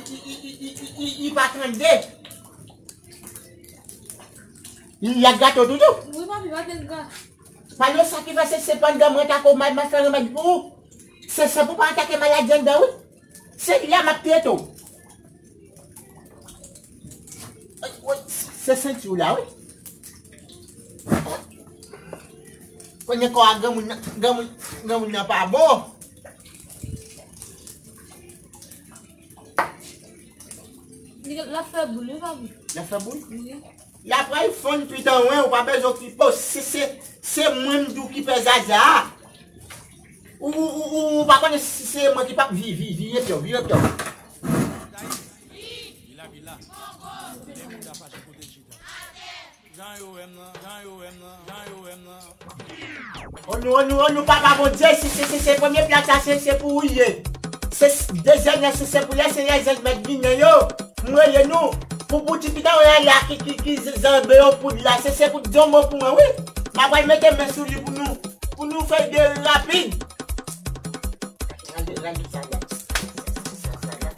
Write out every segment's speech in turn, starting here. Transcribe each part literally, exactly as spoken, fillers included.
Li pa tande. Li la gato toujou. Wi, papi, pa te gato. Pale sa ki fè se, se pandan mwen ta ko mal, mwen fè remèd pou ou. Se, se pou pa atake maladi anndan, wi. Se la m ap trete w. Woy, woy, se senti w la, wi. Konnen kò a granmoun nan, granmoun, granmoun nan pa bon. Li, l ap fè boul, wi, papi. L ap fè boul? Wi. L ap pral fonn pitan wen, ou pa bezwen okipe w. Se, se, se mwen m di w ki fè zaza a. Ou, ou, ou, ou, ou pa konnen si se mwen ki p ap vi-, vi-, vire pye w, vire pye w. Vila, vila. Vila, vila. Jan yo wè m nan, jan yo wè m nan, jan yo wè m nan. Onou, onou, onou, papa Bondye, si se, se, se premye plat sa, se, se pou ou ye. Se, se dezyèm nan, se, se pou lè Senyè zanj mèt vini yo. M rele nou pou bouti pitan wè la ki, ki, ki z-, zanbe yo poud la. Se, se pou di yon mo pou mwen, wi. M ap pral mete men sou li pou nou, pou nou fè de rapid. Rale, rale sa la. Sa, sa la.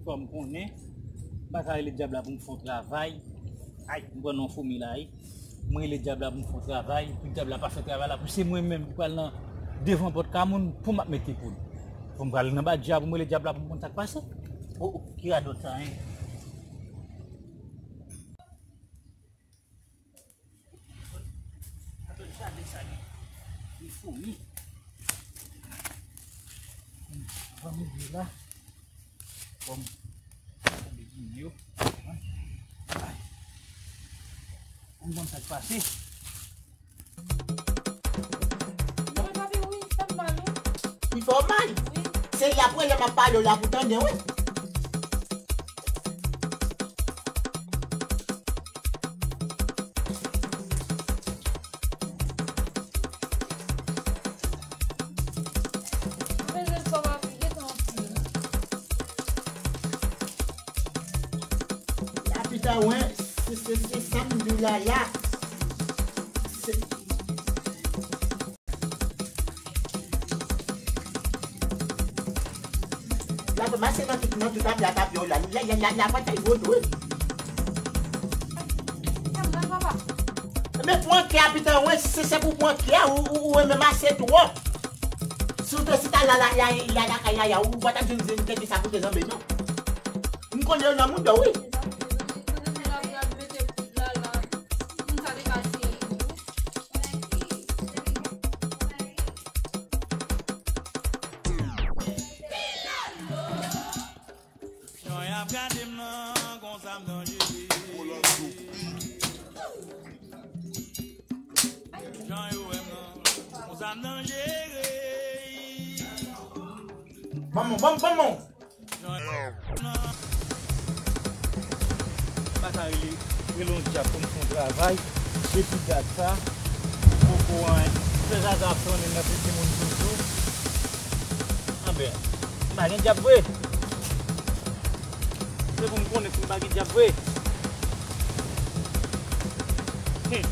Fò m konnen, m pa ka rele dyab la pou m fè yon travay. Ay, m pran nan foumi la, wi. Mwen rele dyab la pou m fè yon travay, pou dyab la pa fè travay la, pou se mwen menm ki pral nan devan pòt ka moun pou m ap mete poud. Fò m pral nan ba dyab, pou m rele dyab la pou m konn sa k pase. O, o, ki radòt sa, en? Atò, jaden sa li, li foumi. Anvan m rive la, bon, tonbe ginen yo. Ay. Ann konn sa k pase. Mwen, papi, wi, sa m mal, wi. Li fè w mal? Wi. Se la pou lè m ap pale w la pou tande, wi. Lapita wen, se, se, se sa m di w la, la. Se, la, mache nan tout, nan tout afè a, tapye w la. La, la, la, la, pa tay gwo tou, wi. Sa m nan, papa? Men pran kè a, pita wen, se, se pou pran kè a, ou, ou, ou renmen mache twòp. Si w te chita la, la, la, la, lakay Yaya, ou pa t ap jwenn, jwenn tete sa pou te janbe, non. M konnen yo nan mouda w, wi. Jan y ap gade m nan, konsa m danjere. Jan yo wè m nan, konsa m danjere. Ban m, ban m, ban m. Jan yo wè m nan. M pa ka rele, rele yon dyab pou m fè yon travay. Depi dat sa, poko anyen. Fè zaza ap fè anyen nan tete moun toujou. Anben, m pa gen dyab vre. Se pou m konnen si m pa gen dyab vre. Hmm.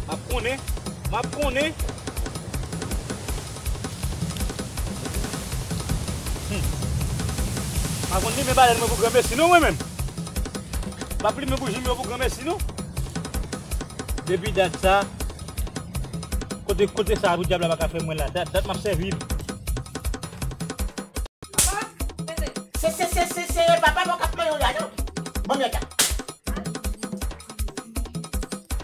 M ap konnen, m ap konnen. Hmm. M pa konn limen balèn mwen pou granmesi non, mwen menm. M ap limen bouji m yo pou granmesi non. Depi dat sa, kote, kote sa pou dyab la pa ka fè mwen la. Dat, dat m ap sèvi. Se, se, se, se, se papa mwen k ap manyen w la, non? Bon, mèt la.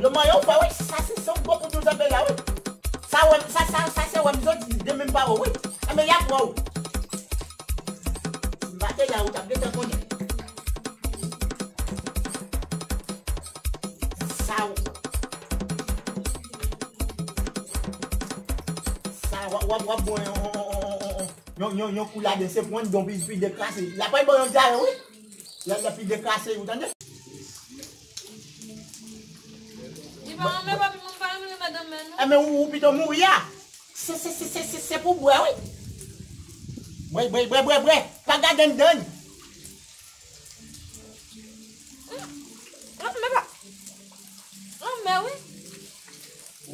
Yo manyen w fò, wi. Sa se san gwo pou nou tanpe la, wi. Sa wè m, sa, sa, sa se wè m soti demen m pa wè w, wi. Enben, y ap wè w. M pa te la, ou t ap gentan konnen. Sa w-, sa w ap, w ap, w ap bwè yon, yon, yon, yon, yon, yon kou ladan, se pran yon pi, pi dekrase. L ap al bwè yon djare, wi. L ap, l ap pi dekrase, ou tande? Li pa renmen papi, mwen pa renmen madanm mwen, non. Enben, ou, ou pito mouri a. Se, se, se, se, se, se pou bwè, wi. Bwè, bwè, bwè, bwè, bwè. Pa gade anndan. Anmè pa. Anmè wi.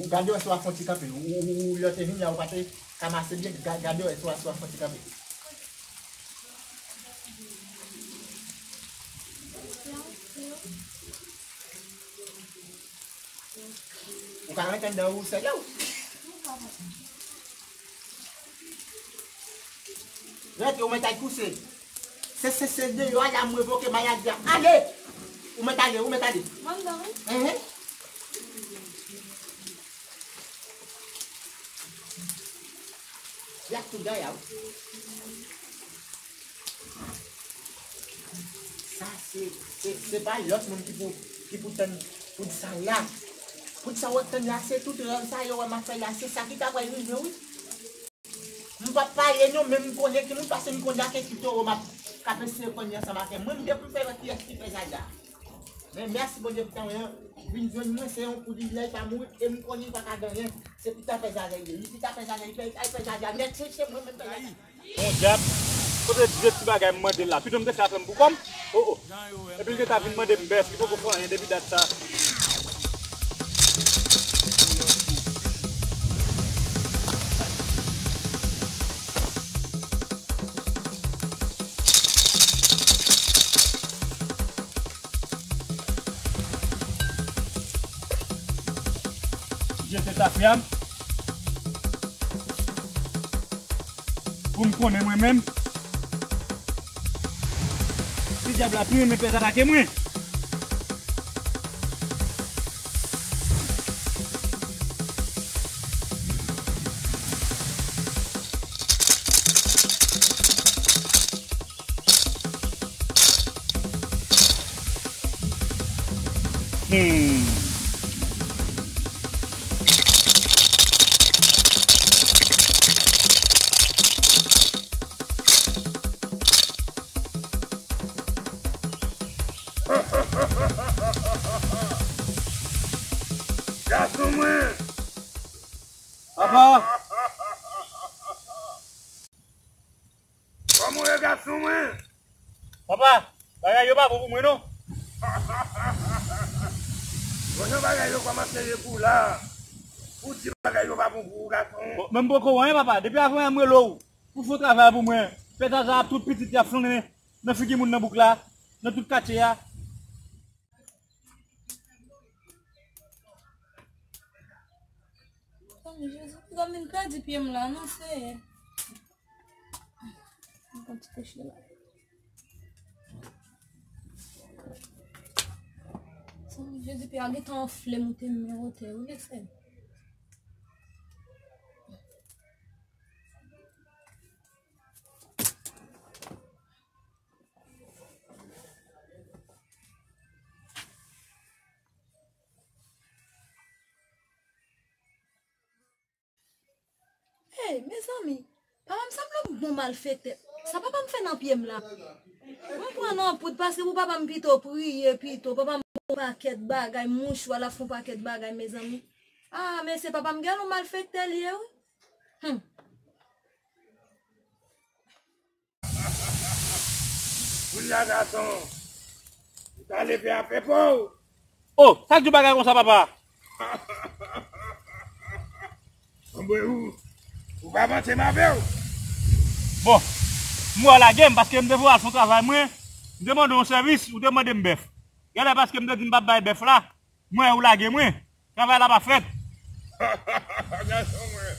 Ou gade wè si w ap fè yon ti kanpe. Ou, ou, ou, lè w te vin la, ou pa te ka mache byen. Ga-, gade wè si w ap, si w ap fè yon ti kanpe. Ou ka rantre anndan ou sèl ou. Rantre, ou mèt al kouse. Se, se, se deyò a la m revoke maladi a. Ale! Ou mèt ale, ou mèt ale. Mwen anndan, wi. Enhen. Y ap tou dèyè w. Sa se, se, se pa lòt moun ki pou, ki pou tann pou di sa la. Pou di sa w ap tann la, se tout rèv sa yo wè m ap fè la, se sa ki ta pral rive, wi. M p ap pale non, men m konnen ki moun, paske m konnen a ki towo m ap, k ap eseye pran li ansanm avè mwen. M te pou fè wè kiyès ki fè sa la. Men mèsi Bondye pou tan mwen an. Vin jwenn mwen, se yon kou li la, li pa mouri, e m konnen li pa ka gen anyen. Se pou ta fè sa la, li, li pou ta fè sa la, li fè, li fè sa la. Nèt se, se mwen menm fè sa la. Bon dyab, kote vye ti bagay m mande l la? Pito m te ka fè m pou kò m. O, o. Epi l te ta vin mande m bèf, li poko fè anyen depi dat sa. Jete tafya m. Pou m konnen mwen menm. Si dyab la pi renmen pèz atake mwen. Hmm. Gason mwen! Papa! Kòman w ye gason mwen? Papa, bagay yo pa bon pou mwen non. Bon, jan bagay yo kòmanse ye pou la. Pou di bagay yo pa bon pou ou, gason. Bon, men m poko wè anyen, papa. Depi avan yè m rele w pou fè yon travay pou mwen. Pèz a tout pitit y ap flannen nan figi moun nan bouk la, nan tout katye a. Tann Jezi, m vin pèdi pye m la, non, Seyè. M pran ti kouche la. Tann Jezi, pye a gentan anfle, moute m men wotè, wi, Seyè. Hey, mezanmi, papa m sanble yon bon malfektè. Sa papa m fè nan pye m la? Mwen pran nan poud, paske pou papa m pito priye, pito. Papa m fè yon pakèt bagay, mouchwa, l ap fè yon pakèt bagay, mezanmi. Ah, mesye, papa m gen yon malfektè li ye, wi. Hmm. Kounye a, gason, ou ta lepe a fè pa w. Oh, sa k di w bagay konsa, papa? Anmwe, ou, ou pa manti m avè w. Bon, m wè w lage m paske m te voye al fè yon travay mwen. M te mande w yon sèvis, ou te mande m bèf. Genlè paske m te di m p ap bay bèf la, m wè ou lage mwen. Travay la pa fèt. Gason mwen.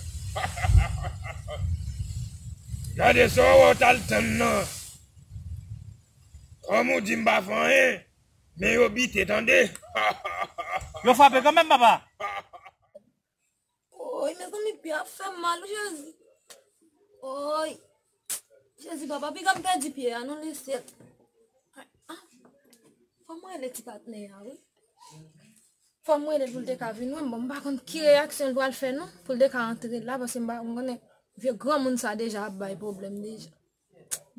Gade sa w wè w t al tann nan. Kòm ou di m pa fè anyen, men yo bite, tande. Yo frape kanmenm, papa. Oy, mezanmi, pye a fè m mal, wi, Jezi. Oy. Jezi, papa, piga m pèdi pye a, non, lesyèl. Ay, ah. Fò m rele ti patnè a, wi. Fò m rele l pou l te ka vin wè m. Bon, m pa konn ki reyaksyon l pral fè, non, pou l te ka antre la, paske m pa, m konnen vye granmoun sa deja ap bay pwoblèm deja.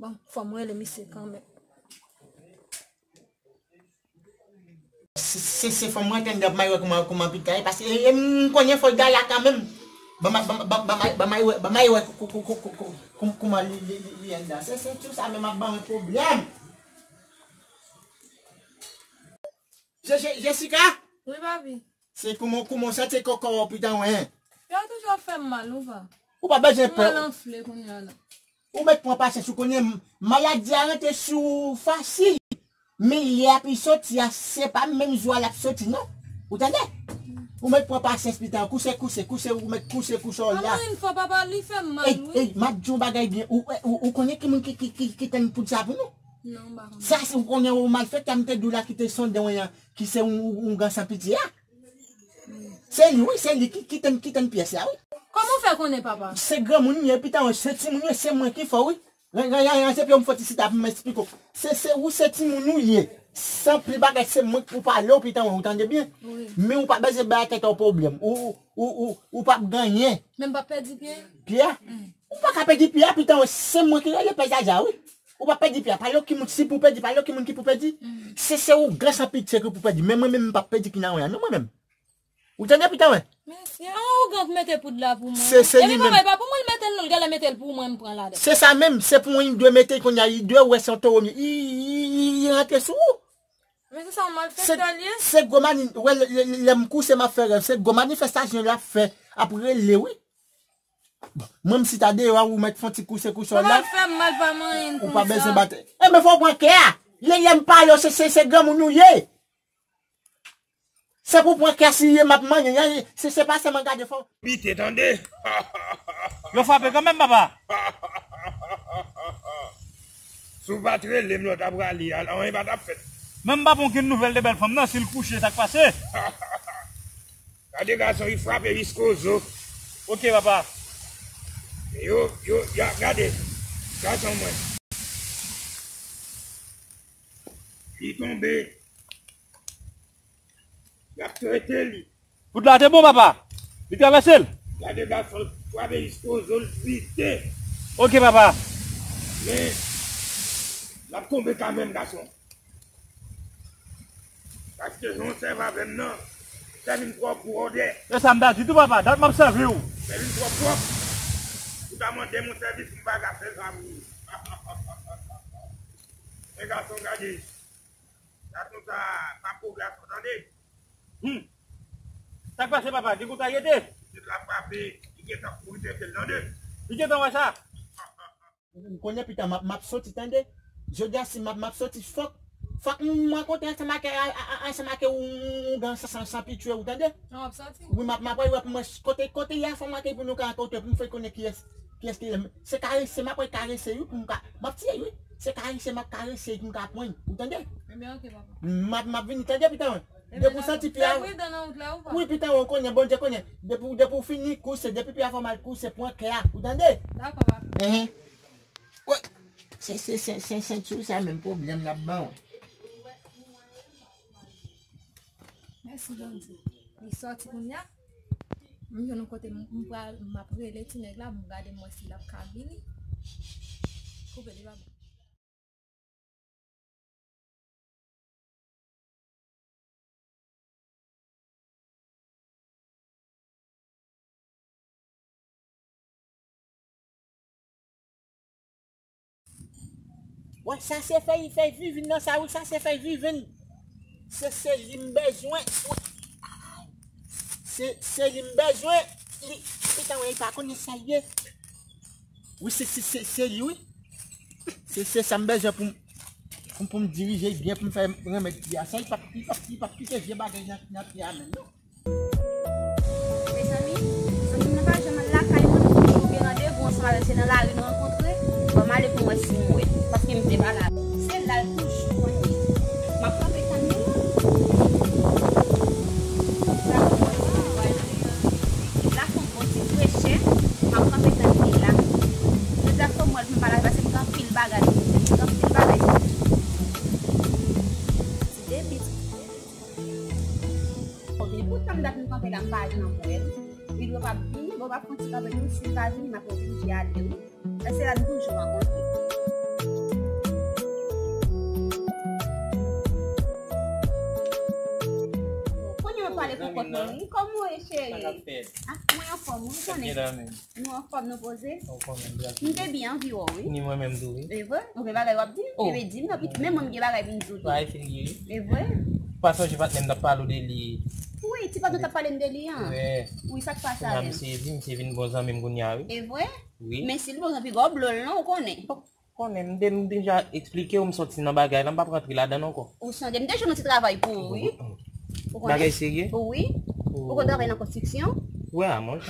Bon, fò m rele misye kanmenm. Se, se, se fò m rete anndan, ban m al wè kouman, kouman pita ye, paske e, e, m konnen fò l gala kanmenm. Ban m, ban m, ban m, ban m al wè, ban m al wè kou-, kou-, kouman li, li, li, li anndan. Se, se tou sa menm ap ban mwen pwoblèm. Je-, Je-, Jessica? Wi, papi. Se kouman, kouman w santi kòkò w pita wè? Yo toujou ap fè m mal, ou pa. Ou pa bezwen pè. Mwen anfle kounye a la. Ou mèt pran pasyans, ou konnen m-, maladi a rantre sou ou fasil. Men lè a ap soti a, se pa menm jou a l ap soti, non. Ou tande? Ou mèt pran pasyans, pita, kouse, kouse, kouse, ou mèt kouse, kouse w la. Anmwey, fò papa, li fè m mal, wi. Ey, ey, m ap di w yon bagay byen. Ou, ou, ou konnen ki moun ki, ki, ki, ki tann poud sa pou nou? Non, m pa konnen. Sa, se ou konnen yon malfektè, m te di w la ki te sonde w an, ki se yon, yon, yon ougan san pitye a. Se li, wi, se li ki, ki tann, ki tann pyès la, wi. Kòman w fè konnen, papa? Se granmoun m ye, pita, wi, se timoun yo, se mwen ki fè w, wi. Ran, ran, ran, ran, se pye w m fò ti chita pou m eksplike w. Se, se ou, se timoun ou ye. San pil bagay, se mwen k pou pale w, pita, wi, ou tande byen? Wi. Men ou pa bezwen bay tèt ou pwoblèm. Ou, ou, ou, ou, ou p ap gen anyen. Men m p ap pèdi pye? Pye a? Ou pa ka pèdi pye a, pita, wi, se mwen ki rele pè Jaja, wi. Ou pa pèdi pye a, pale w ki moun si pou pèdi, pale w ki moun ki pou pèdi. Se, se ougan san pitye ki pou pèdi. Men mwen menm, m p ap pèdi kinawen an, non, mwen menm. Ou tande, pita, wi? Men se yon ougan k mete poud la pou mwen. Se, se li menm. Epi papa, e pa pou mwen l mete l, non, l genlè mete l pou mwen, m pran ladan. Se sa menm, se pou mwen, li dwe mete l kounye a, li dwe wè se yon towo, li, li, li, li rantre sou ou. Men se sa, yon malfektè l ye. Se gwo mani, wè, lè, lè, lè m kouse, m ap fè rèv, se gwo manifestasyon l ap fè, ap rele, wi. Bon, mwen, m chita deyò a, ou mèt fè yon ti kouse, kouse w la. Sa va fè m mal, pa manyen konsa. Ou pa bezwen bat. Enben, fò w pran kè a. Lè, lè m pale w, se, se, se granmoun ou ye. Se pou pran kè a, si ye m ap manyen, se, se pa sèlman gade fò. Pite, tande. Yo frape kanmenm, papa. Si w pa t rele m lè w t ap rale a, anyen pa t ap fèt. Men m pa pran okenn nouvèl de bèl fanm nan, si l kouche, sa k pase? Gade gason, li frape jiskozo. Ok, papa. Yo, yo, yo, gade. Gason mwen. Li tonbe. Y ap trete li. Poud la te bon, papa. Li travèse l. Gade gason, frape jiskozo, l pite. Ok, papa. Men, l ap tonbe kanmenm, gason. Paske jan w sèvi avè m nan, sèvi m twò pwòp. E sa m ta di tou, papa, dat m ap sèvi w. Sèvi m twò pwòp. Ou ta mande m yon sèvis, m pa ka fè sa pou ou. Men gason, gade. Gason sa, pa gwo gason, tande. Hmm. Sa k pase, papa? Gen kote l rete? Pitit la frape, li gentan kouri trete l, tande. Li gentan wè sa? Ou konnen pita m ap, m ap soti, tande. Jodi a, si m ap, m ap soti, fòk, fòk m rankontre ansanm ak, a, a, a, ansanm ak ou, ou, ou, ou, san, san pitye, ou tande. Wi, m ap, m ap wè pou mwen kote, kote y a, fò m ak pou nou ka rankontre, pou m fè konnen kiyès, kiyès ki ye. Se karese, m ap wè karese, wi, pou m ka, m ap tiye, wi. Se karese, m ap karese, pou m ka pran, ou tande. Ebyen, ok, papa. M ap, m ap vini, tande, pita, wi. Depi w santi pye a, wi, pita, wi, ou konnen, Bondye konnen. Depi, depi w fini kouse, depi pye a fè w mal kouse, pran kè a, ou tande? Dakò, papa. Enhen. Wi. Se, se, se, se, se sou sa menm pwoblèm l ap ban w. Mèsi, Bondye. Li sòti kounye a. M jwenn yon kote m, m pral, m ap rele ti nèg la, m gade m wè si l ap ka vini. Koupe li, papa. Wè, sa se fèy, fèy vivin nan sa, wi, sa se fèy vivin. Se, se li m bezwen. Se, se li m bezwen. Li, pita, wè, li pa konnen sa l ye. Wi, se, se, se, se li, wi. Se, se sa m bezwen pou m, pou m, pou m dirije l byen, pou m fè remèd pye a. Sa, li p ap, li p ap, li p ap kite vye bagay nan, nan pye a menm, non. Mezanmi, zanmi m nan pa janm al lakay mwen, nou toujou gen randevou ansanm avè l, se nan lari nou rankontre. Ban m ale pou m wè si m wè l, paske m te pa la. Se la l toujou konn ye. M ap kanpe tann li, non. M kanpe la, m pa jwenn anpwen. Li dwe p ap vini, bon, m ap fè yon ti kanpe tou, si l pa vini, m ap oblije ale, wi. Paske la, nou toujou rankontre. Kounye a, m pale pou kont mwen, wi. Kòman w ye, cheri? Ah, mwen anfòm, wi, ou konnen. Nou anfòm, nou poze? M te byen anvi wè w, wi. Ni mwen menm tou, wi. E vre? Ou gen bagay w ap di m? Ebyen, di m nan, pitit. Menm mwen, m gen bagay pou m di w tou. Bagay serye, wi. E vre? Pa sonje patnè m t ap pale w de li. Wi, ti patnè w t ap pale m de li an. Wi, sa k pase avè l? Misye vin, misye vin bon zanmi m kounye a, wi. E vre? Wi. Men si l bon zanmi, pi gwo blo l non, ou konnen. Konnen, m de-, m deja eksplike w, m sòti nan bagay la, m p ap rantre ladan l ankò. Ou sonje, m te jwenn yon ti travay pou ou, wi. Ou konnen? Bagay serye? Wi. Ou konn travay nan konstriksyon? Wi, a mwen.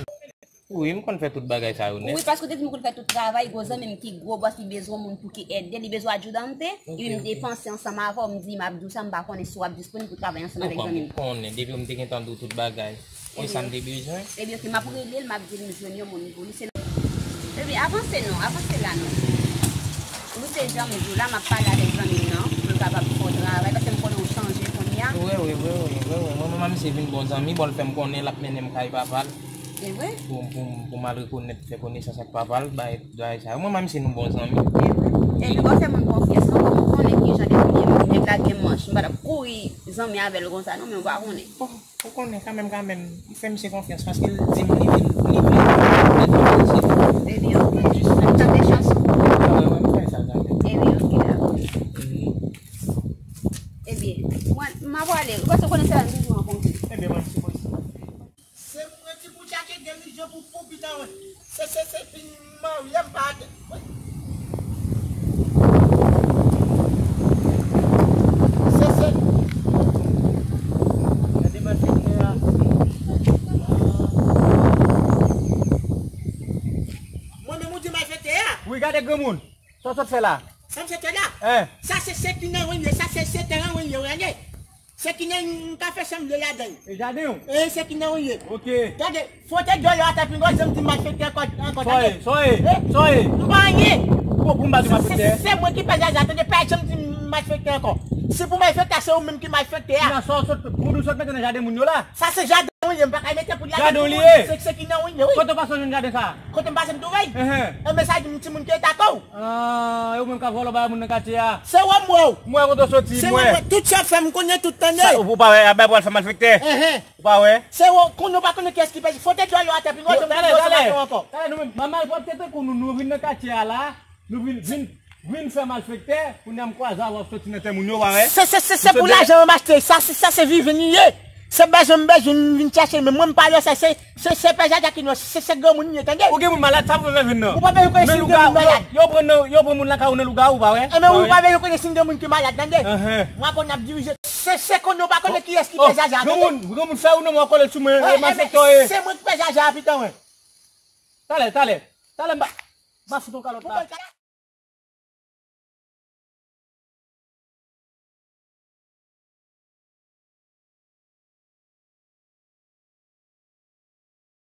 Wi, m konn fè tout bagay sa yo nèt. Wi, paske w te di m ou konn fè tout travay, gwo zanmi m ki gwo bòs, li bezwen moun pou ki ede, li bezwen adjudante, epi m te panse ansanm avè w, m di m ap di w sa, m pa konnen si w ap disponib pou travay ansanm avèk zanmi m. Ou konnen, depi m te gentan di w tout bagay. Mwen sa m te bezwen. Ebyen, ok, m ap rele l, m ap di l m jwenn yon moun pou li. Se, ebyen, avanse non, avanse la non. Wi, se jan m di w la, m ap pale avèk zanmi m nan, pou l kapab fè w travay, paske m konnen w chanje kounye a. Wi, wi, wi, wi, wi, wi. Mwen, mwen, misye vin bon zanmi, bon, l fè m konnen l ap mennen m kay papa l. E vre? Pou, pou, pou m al rekonèt, fè konesans ak papa l, bay, bay sa yo. Mwen, misye nou bon zanmi. E vre? Epi, w ap fè moun konfyans, non, kòm ou konnen ki jan de moun li ye, nèg la gen manch, m pa t ap kouri zanmi avè l konsa, non, men w pa konnen. Bon. Ou konnen kanmenm, kanmenm, m fè misye konfyans paske l di m li vin, li vle, li vle fè misye. Ebyen, ok. Jis fè. M tande chans ou. Wi, wi, m fè sa kanmenm. Ebyen, ok, dakò. Mhm. Ebyen, mwen, m ap ale. Ou panse w konnen se la n toujou rankontre? Ebyen, mwen, se mwen, se mwen. Se mwen ki pou chache delijan pou, pou pita, wi. Se, se, se fin marye m pa te. Se, se. Gade malfektè a. Mwen menm ou di malfektè a? Wi, gade granmoun. Sa w sot fè la? Sa m sot fè la? Hein? Sa se sekina wen ye, sa se, se tèren wen ye, wen ye. Sekina, m ka fè sa m vle ladan l. E jaden w? E sekina wen ye. Ok. Tande, fwote dlo yo atè pinga w janm di malfektè ankò, ankò, tande. Soye, soye, soye. M pa anyen. Pou, pou m pa di malfektè. Se, se, se mwen ki pè jaja, tande, pa janm di malfektè ankò. Si pou malfektè, se ou menm ki malfektè a. Nan sa w sot, pou nou sot mete nan jaden moun yo la. Sa se jaden wen ye, m pa ka mete pou l la. Jaden w li ye. Se, sekina wen ye, wi. Kote w pase w jwenn jaden sa? Kote m pase m twouve l? Enhen. Enben sa di m timoun ki eta kò w. Ah, e ou menm k ap vòlò bagay moun nan katye a. Se wè m wè w. M wè kote w soti, m wè. Se wè m wè tout sa w ap fè, m konnen tout, tande. Sa, ou pa wè, a bay pral fè malfektè. Enhen. Ou pa wè. Se wè, konnen w pa konnen kiyès ki pèdi. Fwote dlo yo atè, pinga w janm di dlo se ladan w ankò. Talè, nou menm, malfròpte tankou nou, nou vin nan katye a la, nou vin, vin, vin fè malfektè, kounye a m kwaze avè w ap soti nan tè moun yo, ou pa wè. Se, se, se, se pou lajan m achte, sa, se, sa se viv li ye. Se bezwen m bezwen m vin chache, men mwen m pa lòsè, se, se, se pè jaja ki lòsè, se, se granmoun li ye, tande? Ou gen moun malad, sa pou fè vin nan. Ou pa bezwen konnen si m gen moun malad. Yo, yo pran nan, yo pran moun lakay ou nan lougawou, ou pa wè? Enben ou pa bezwen konnen si m gen moun ki malad, tande? Enhen. Mwen konn ap dirije. Se, se konnen ou pa konnen kiyès ki pè jaja, tande? Granmoun, granmoun fè ou non, mwen kole l sou mwen, e malfektè w ye. Se mwen ki pè jaja a, pita mwen. Talè, talè, talè, m pa, m pa fout yon kalòt la.